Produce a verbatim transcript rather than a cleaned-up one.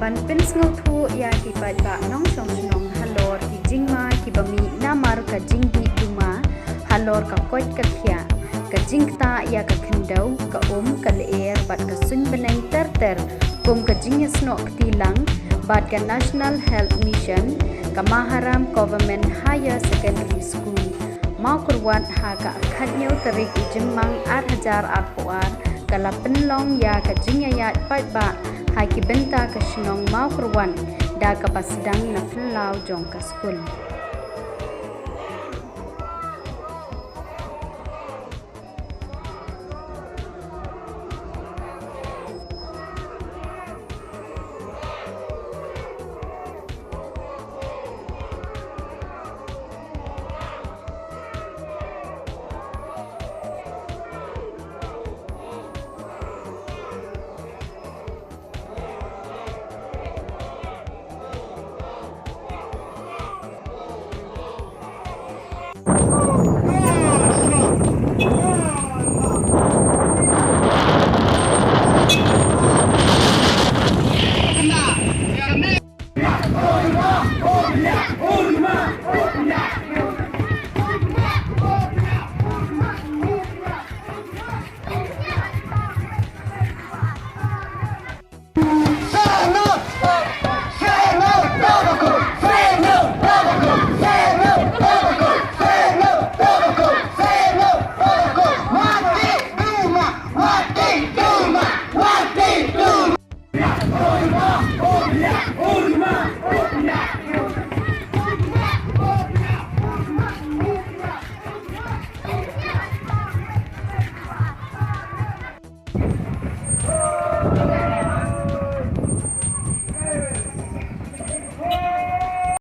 Ban pynsngewthuh ïa ki paidbah nongshong shnong halor ki jingma kiba mih namar ka jingdih duma halor ka koit ka khiah, ka jingktah ïa ka khyndew, ka um, ka lyer bad ka suiñ bneng ter ter kum ka jingïasnoh kti lang bad ka National Health Mission, ka Maharam Government Higher Secondary School, Mawkyrwat, ha ka khathynñiew tarik u Jymmang ar hajar arphew ar, ka la pynlong ïa ka jingïaid paidbah ha ki bynta ka shnong Mawkyrwat da kaba sdang na phyllaw jong ka skul.